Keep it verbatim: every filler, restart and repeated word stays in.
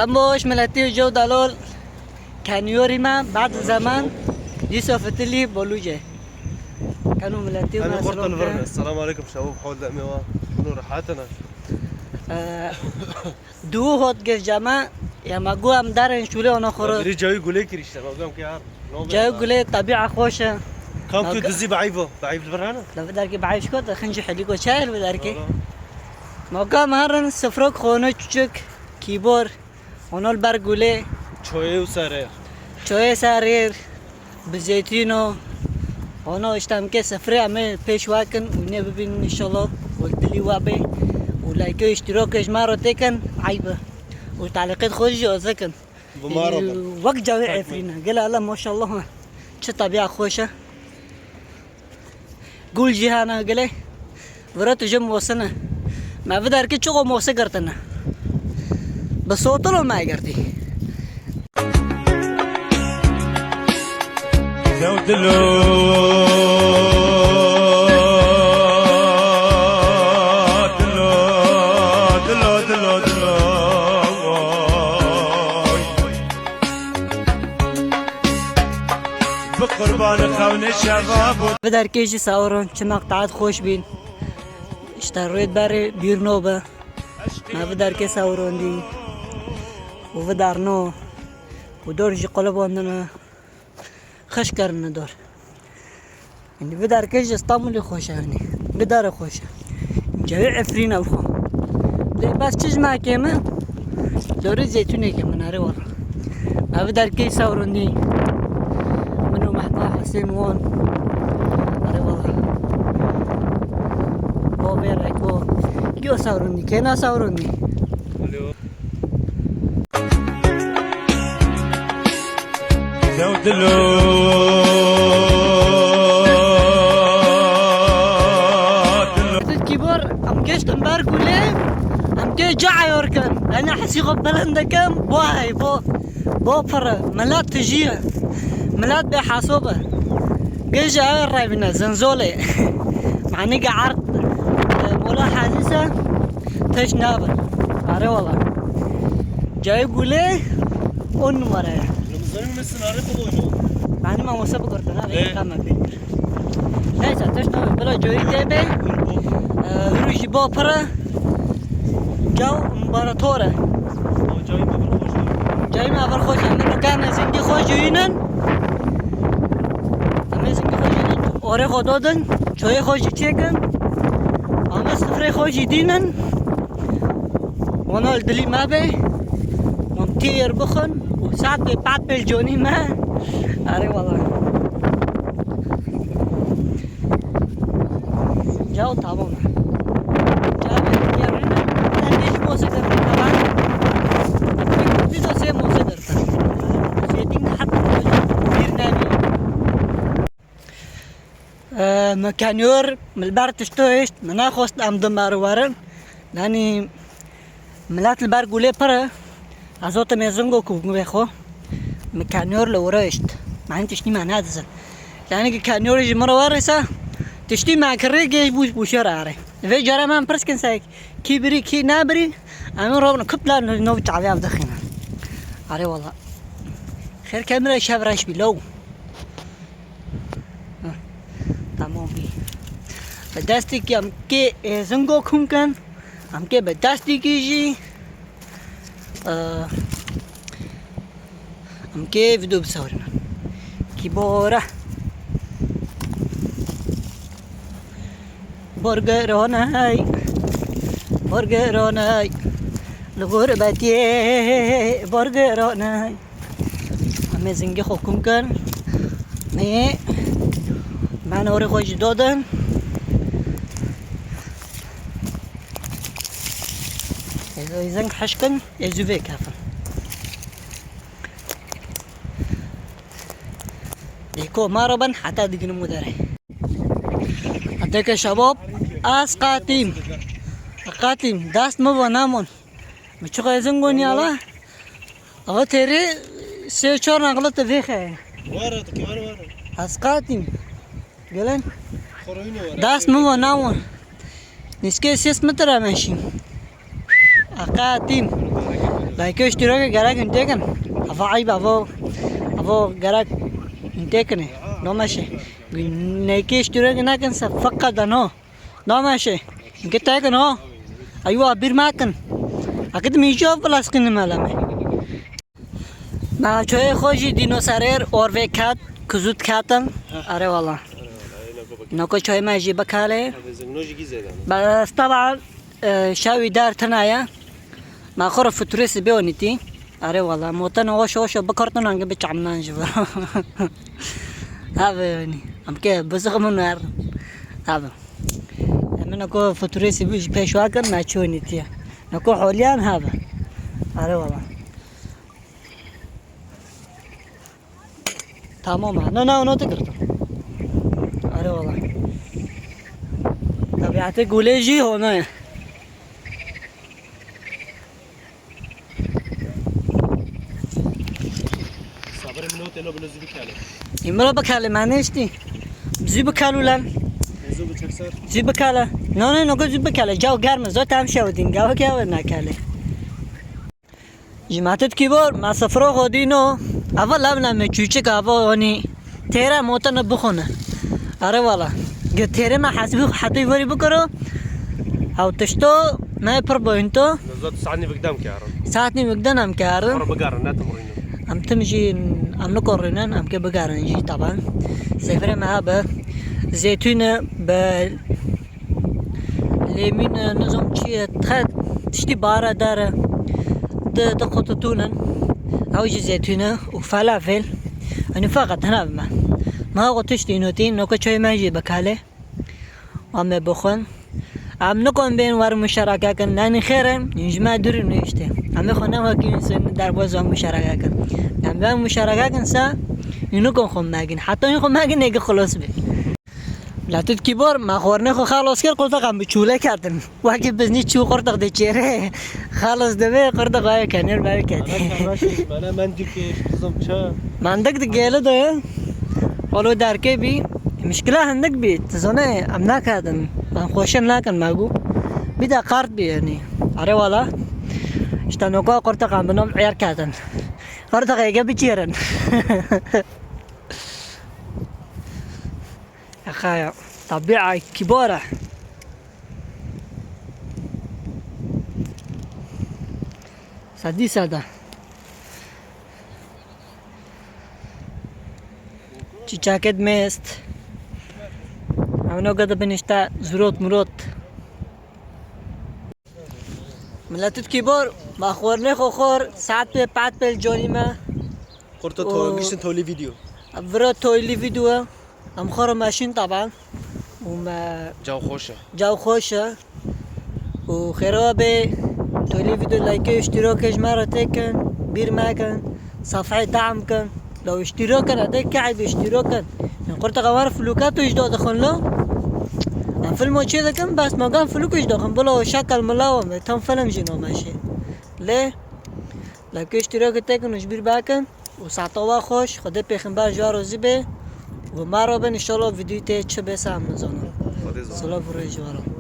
Em boş milletî û cew dalol. Kenyorî me, bad zaman, dîso fitilî bolûce. Keno milletî û Em me qurtan selam virin. Ke. Esselamu aleykum, şewab, hol demê wa. Şunu rahatına. Ee, Dû hot gir cema, ya ma gu em darên şûlê ona xwe re. Biri cayî gulê kir işte, ma gu em ki har. Cayî gulê, tebîa xweş e. Kam tu dizî bi eyv o, bi eyv li vir hene? Li vir derkê bi eyv şikot, xin jî helîko çayir vir derkê. Wala. Ma gu em herin, sifrok xone çuçuk, kîbor, ona li ber gulê. Çoyê û serê. Çoyê serê. Bi zeytîno, ono işte em kê sifrê em ê pêş wakin û nê bibînin inşallah û dilî wa bê û like û îştîrokê ji me re têkin, eyb e. Û taliqêt xwe jî ozekin. Bi ma re bin. Wek cawê Efrîn e. Gel ala maşallah. Çi tebîa xweş e. Gul jî hene gilê. Vira tu jê mosine. Me vi derkê çiqo mose girtine. Bi sotilo me girtî. Dilo, dilo, dilo, dilo, dilo. Bi qurbanê xewnê şeva bû. Vi derkê jî sawron çi meqtaet xweş bîn. İşte rêd berê bîr nobe. Me vi derkê sawrondî. Û vi darno. Û dor jî qulibandine. Xişk kirine dor. Indi vi derkê ji Stenbolê xweş e, yanî. Vi dare xweş e. Cewê Efrîn ew xwe. Lê bes çi ji me kêm e? Dorê zeytûnê kêm e, erê wala. Ev derkê sawrundî. Min û Mehba Hesên wan. Erê wala. Bo vê reko. Kî o sawrundî? Kê na sawrundî? Alo. Dilo, dilo. Kîbor, em gêştin ber gulê, em kê ca eyor kin. Ene hesî xwe bilind dikim, bo hey, bo, bo pir e. Milet tijî ye. Milet bê hesab e. Gêj ew revîne, zinzolê. Manî ge erd, e, mola hezîse. Teş nabe. Are wala. Cayê gulê on numara ye. Ramazan'ın mesela arı kolu oynuyor. Benim ama olsa bu kurtun abi. Tamam. Neyse, teş nabe. Bila coyî tê bê. Huru jî bo pir e. Caw împarator e. Cayê me bir xweş. Cayê me bir xweş. Em dikane zengî xweş jî yînin. Em ê zingî xwe jî orê xwe dodin, çoyê xwe jî çêkin. Em ê sifrê xwe jî dînin. Wana li dilî me be. Wan têr bixwin û saet bê pat bê li conî me. Erê wala. Caw tamam e. Caw bê têr ne. Em ê ji bo se derin. Tamam. Bir de se mo se derin. Me kenyor, min li ber tişto hişt, min nexwest em di me re werin. Yanî, milet li ber gulê pir e. Ez gotim ê zingo ku gulê xwe. Min kenyor li wira hişt. Min tiştî me nedizin. Yanî ki kenyor ji min re werîse, tiştî me kirê gêj bûş bûşê re erê. Vê cara me em pirs kin se kî birî, kî nebirî, em ê robin kupla nov çavê ev dixînin. Arê wala. Xêr kemire şev reş bî, lo. Heh, tamam bî. Bi destekî em kê êzing û kum kin, em kê bi destekî jî, e, em kê vîdeo bisewirînin. Kî bore. Borgeroney, borgeroney, li gurbetiyê borgeroney. Em ê zingê xwe kum kirin. Nê, me norê xwe jî dodin. Ê zing hişkin, ê zû vêkefin. Dêko ma re bin heta digihînim wê derê. Hedeke şebab, ez qetîm. Qetîm, dest min bo nemon. Min çiqo êzing gonî ala. Ava têrê sê çar nexlete vêxe. Were, tu kar were. Ez qetîm. Gelen. Dest min bo nemon. Nîskê sês metre meşî. Aqatîm. Like û iştirakê gerek hûn têkin. Ava eyb, ava, ava gerek hûn têkinê. Nameşê. Neyke iştirakê nekin se feqet no. Nameşê. Hûn têkin ho. Eywa bîr mekin. Akit mi jî ev bilaskin mele me. Ma çoyê xwe jî dînoserêr orvê ket, kuzût ketin. Erê wala. Noko çoyê me jî bikalê. Bes teban, e, şewî der tine ye. Ma xwe re futurê sibê onîtî. Erê wala, motene hoş hoş bikortin ange biçamnan ji vir. Abi yani. Em ke bizixmin er. Abi. Em noko futurê sibê ji pêş wakin me çi onîtiye. Noko holiyan abi. Erê wala. Tamam ha. Ne ne onu da girdim. Erê wala. Tabiatê gulê jî hona ye. Sabirê min û têno bile zû bikale. Îmra bikale, me nêştî. Zû bikal ulan. Zû biçer ser. Zû bikale. No, no, no, zû bikale. Caw germ e. Zaten em şewidîn. Gava ke ew nakale. Ji me tu dikî bor, me sifro xwe dîno. Ava levne me çûçik ava onî. Têre motene bixwine. Are wala. Ge têre me hesbî hetê werî bikiro. Ew tişto me pir boyunto. Zot saetnî vigdem karin. Saetnî vigden em karin. Ara bigarin, ne timrînin. Em tim jî, em nikorînin, em ke bigarin jî taban. Sefere me ha bi zeytûne, bi lêmîne, nizam çi ye, tixet, tiştî baharedar e. Di, di qututûnin. Ew jî zeytûne û falafel. Enî feqet hina bi me. Me ha qutiştî notî, noka çayê me jî bikalê. Em ê bixwin. Em nikon bên wer muşereke kin, nenî xêr e, ji me dûr nişte. Em ê xwe ne wekî însanî derbas wan muşereke kin. Em wan muşereke kin se, yî nikon xwe megin. Heta yî xwe megin, êgî xilos bê. La tu dikî bor, me xwarnê xwe xelos kir, qurteqan bi çûle ketin. Wekî biznî çû qurteq dê çêrê. Xelos dibe, qurteq wayê kenir, wayê ketê. Ana kerraşî, mene mendikê, dizim çi. Mendik di gêli de ye. Walo derkê bî. Mişkila hindik bî. Tu zane, em nakedin. Em xweşin nakin me gu. Bir de kart bî yani. Are wala. İşte noka qurteqan bi nom êr ketin. Qurteqê ge biçêrin. Axaya, tabi'a kibara. Sedî seda. Çîçeket mest. Ew noga de binişte zurot murot. Milet tu dikî bor, ma xwarnê xwe xwar, saet pê, pet pê li canî me. Qurta to, giştin tolî video. Vira tolî video. Em xwe re meşîn taban. Û me Caw xweş e. Caw xweş e. Û xêra be tolî video like, iştirakê ji me re têkin. Bîr mekin. Safheyê dam kin. Law iştirakin, ede kehê de iştirakin. Em qurteqa wer fluka tu ji da dixin lo. Em filmo çê dikin, bes me gan fluku ji da xin. Bila şekel milawa me, tam film jî nameşê. Lê, leke iştirakê têkin û ji bîr bekin. Û saeta we xweş, Xwedê pêxember ji we razî be. Û me re bin, inşallah videoyê tê çi bê se em nizanin. Xwedê zor. Silav û rêz ji we re.